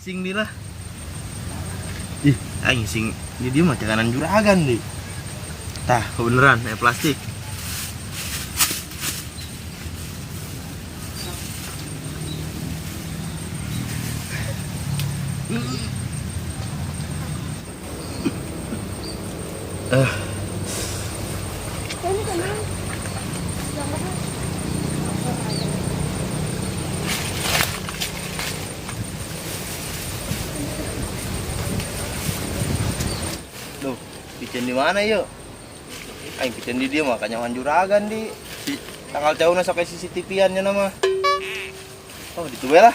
Sing di lah. Ih, aing sing di dieu mah jalanan juragan di. Tah, kebeneran plastik. Eh, duh, piceun di mana yuk? Aing piceun di dieu mah kanyahoan juragan di. Si tanggal jauhna sok aya CCTV-an nya mah. Oh, ditu we lah.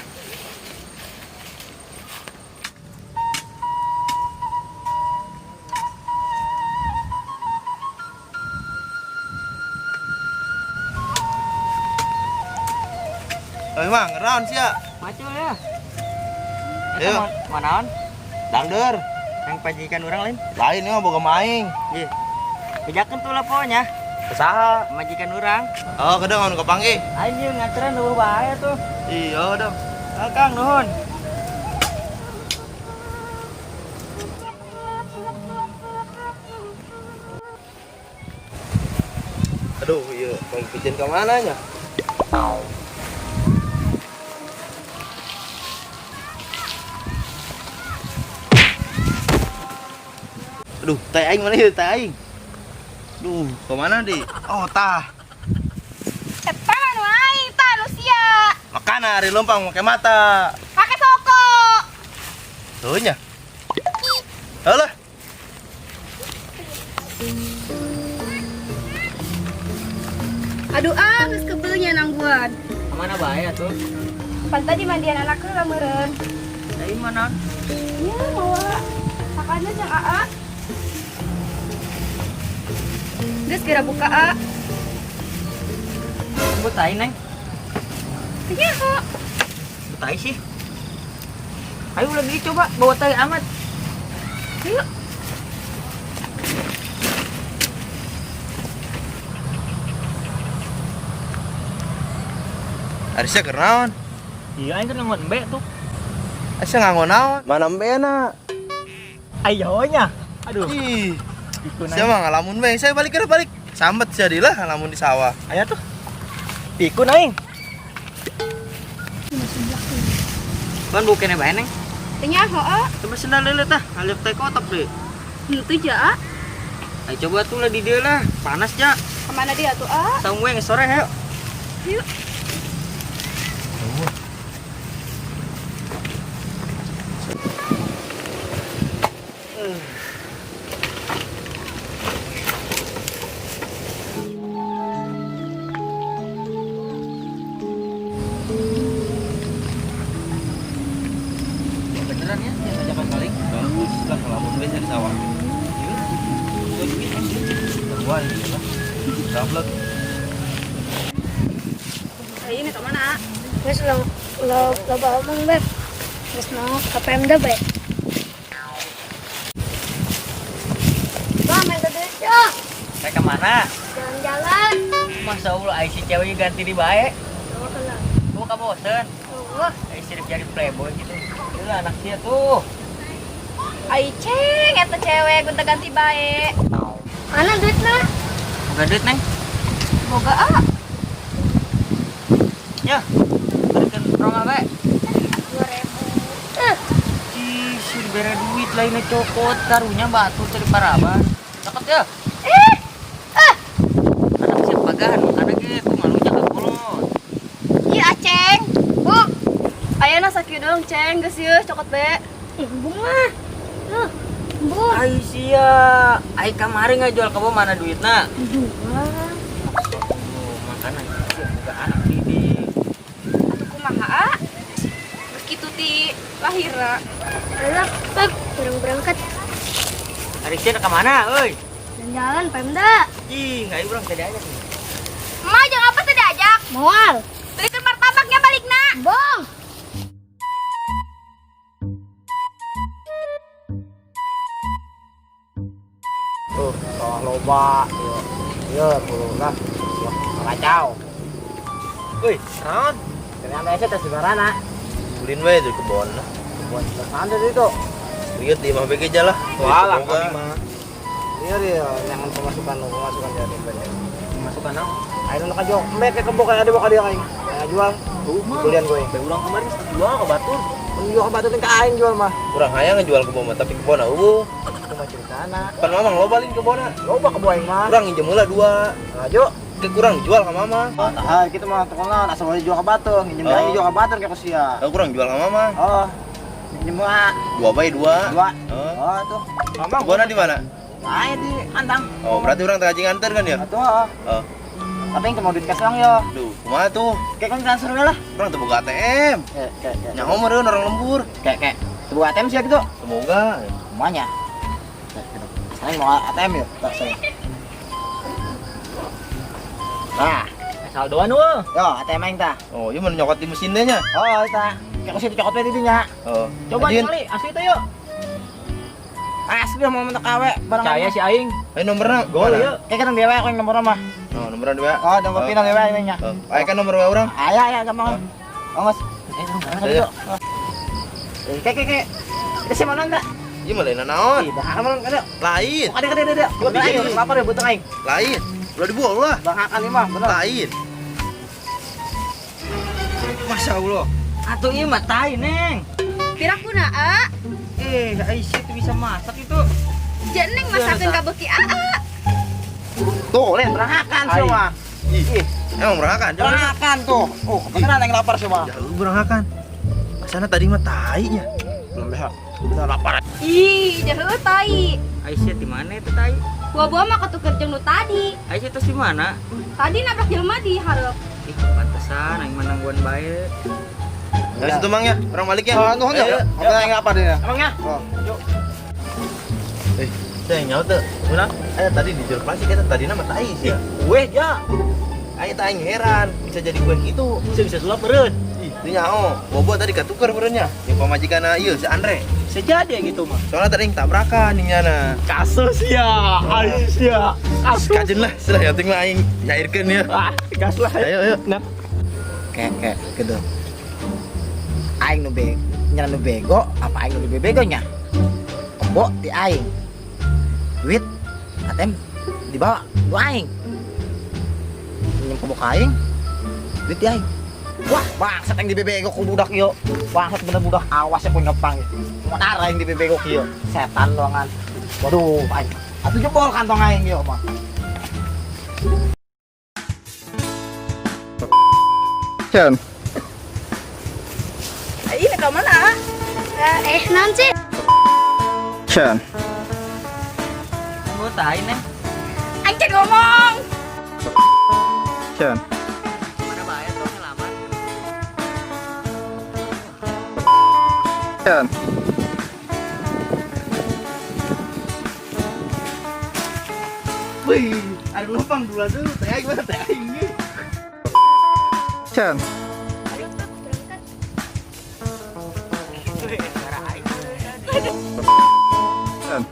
Eh, Mang, ngeround sia. Macul ya. Ayo. Eta manaon? Dangder. Yang pajikan orang lain. Lain mah boga maing. Iya. Bejakeun tuh lah pokoknya. Saha? Majikan orang. Oh, kadang anu kapanggih. Aing ieu ngaturan eueuh bae tuh. Iya, dong. Ah, Kang, nuhun. Aduh, iya, main piceun ka mana nya? Aduh, tai aing mana ya, tai aing? Duh, ke mana di? Oh, tah. Eta nu aing tah nu sia. Makana ari lempang make mata. Pake soko. Tuh nya. Alah. Aduh ah, geus kebelnya nangguan. Kemana bae atuh? Pan tadi mandian anak heula meureun. Dari mana? Iya, mawa sakana jang aa. Geus geura buka a. Sebut tai, Neng. Teu nyaho. Sebut tai sih. Ayo lagi coba bawa tai amat. Yuk. Arisnya keur naon? Iya, aing keur ngangon embe tuh. Arisnya nganggo naon? Mana embena? Ayo nya. Aduh. Ih, Pikun sia mah ngalamun we. Saya balik ke balik. Sambat sia lah ngalamun di sawah. Ayo tuh. Pikun aing. Ban bukannya bae, Neng. Teu nyaho a. Coba sendal leuleuh tah, ngaleup teh kotok deh. Henteu ja a. Ayo coba tuh lah di dia lah. Panas ja. Kemana dia tuh a? Saung we geus sore ayo. Yuk. Beneran ya, yang ngajakan balik. Bagus lah ngalamun we di sawah. Wah, iya lah. Gablek. Ayo ini ke mana a? Geus lo lo loba omong beb. Geus mau ka Pemda bae. Bang, minta duit ya. Saya kemana? Jalan-jalan. Masa Allah, ai si ceweknya ganti di bae. Oh, lah. Gua ka bosen. Oh, Ai sirip jadi playboy gitu. Gila anak sia tuh. Ai ceng eta cewek gonta ganti bae. Mana duitna? Boga duit, Neng. Boga a. Ya. Berikan rongga bae. 2000. Eh, Ih, sir bere duit lainnya cokot karunya batu dari paraban. Cokot ya. Eh. Ah. Anak siap pagahan, makanya gitu malunya ka kolot. Iya aceng. Bu. Ayeuna sakieu doang ceng geus yeuh cokot be. Ih, embung mah. Tuh, embung. Ai sia, ai kamari ngajual kebo mana duitna? Jual. Oh, makanan sia boga anak didik. Atuh kumaha a? Geus kitu ti lahirna. Alah, Beb, kurang berangkat. Ari sia ka mana euy? Jalan-jalan Pemda. Ih, ayo urang tadi aja nih. Emak jangan apa tadi ajak? Moal. Belikan martabaknya balikna. Bong. Tuh, sawah loba, yuk, yuk, puluh lah, yuk, kacau. Woi, naon? Ternyata saya tes barana. Ulin we di kebon. Buat ada itu. Lihat di mah BG lah. Wah, kami mah. Iya dia, jangan pemasukan lo, pemasukan jadi banyak. Pemasukan naon? Ayo lo kajo, mek ke kebo kayak ada boka dia aing. Kayak jual. Belian gue. Ulang kemarin jual ke batur. Jual ke batur teh ka aing jual mah. Kurang hayang ngejual kebo mah, tapi kebona eueuh. Kumaha ceritana? Pan mamang loba lin kebona. Loba kebo aing mah. Kurang nginjem heula dua. Ayo. Ke kurang jual ka mama. Ah, kita mah terkenal asal boleh jual ke batur, nginjem aing jual ke batur kayak kusia. Oh, kurang jual ka mama. Oh. Nginjem mah dua bae dua. Dua. Oh. Oh, tuh. Mamang kebona di mana? Ah, di kandang. Oh, berarti orang tengah nganter kan ya? Atuh. Oh. Tapi yang mau duit cash lang yo. Duh, kumaha tuh? Kayak kan transfer lah. Orang teu boga ATM. Kayak. Nyaho meureun orang lembur. Kayak. Teu boga ATM sih gitu. Semoga. Kumanya. Saya mau ATM yo, tak saya. Nah, Saldoan eueuh. yo ATM aing tah. Oh, ieu mah nyokot di mesinnya nya. Oh, tah. Kayak kusi dicokot we di dinya. Oh. Coba Ajin. kali asli teh yuk. Asli mau mentek awe barang. Percaya si aing. Ayo nomorna. Gol mana? yuk. Kayak kan dewe aku yang nomorna mah. Oh, nomorna dua. Oh, nomor pin dewe ini nya. Oh, ayo kan nomor orang. Aya aya gampang. Oh, Mas. Ayo. Kayak kayak kayak. Kita sih mana enggak? Ieu mah lain naon? Tidak, kamu ada. Lain. Ada ada ada. Ada aing, lapar ya butuh aing. Lain. Udah dibuang lah. Bang Hakan ini mah, bener. Lain. Masya Allah. Atuh ieu mah tai, Neng. Piraku na, A. Aisyah tuh bisa masak itu. Jeneng masakeun ka beuki aa. Tuh, lihat berangakan semua. Ih, emang berangakan? Berangakan tuh. Oh, beneran yang lapar semua. Jauh berangakan. Asana tadi mah tai nya. Belum bisa. Udah lapar. Ih, jauh tai. Aisyah di mana itu tai? Buah-buah mah ketuker jeung nu tadi. Aisyah terus di mana? Tadi nabrak jelema di hareup. Ih, pantesan aing menangguan bae. Nah, situ mang ya, orang balik ya. Oh, nuhun ya. Apa yang lapar dia? Emangnya? Oh. Yuk. Saya nyaut tuh. Kenapa? Tadi di jeruk plastik kita tadi nama tai sih ya. Kue ya. Ayo tak heran bisa jadi kue gitu. Bisa sulap meureun. Ih, itu nyaho. Bobo tadi katuker meureunnya. Yang pamajikan ieu si Andre. Bisa jadi gitu mah. Soalnya tadi yang tabrakan nih nyana. Kasus ya, Aisyah. Kasus. Kajen lah, sudah yang penting mah aing nyairkeun ya. Ah, gas lah. Ayo, ayo. Nah. Kayak gitu. Aing nu be, nyana nu bego, apa aing nu bego nya? Kebo di aing. Duit ATM dibawa ku aing. Minjem kebo ka aing. Duit di aing. Wah, bangsat yang dibebego ku budak ieu. Bangsat bener budak awas ya ku ngepang. Monar aing dibebego kieu. Setan doangan. Waduh, aing. Atuh jebol kantong aing ieu mah. Chan. Ini ka mana? Naon sih? Chan. Gua tai, Neng. Aing can ngomong. Chan. Mana bae tuh ngelaman. Chan. Wih, ada lubang dulu tuh. Teh gimana teh ini? Chan. Ayo, Pak, berangkat. Chan.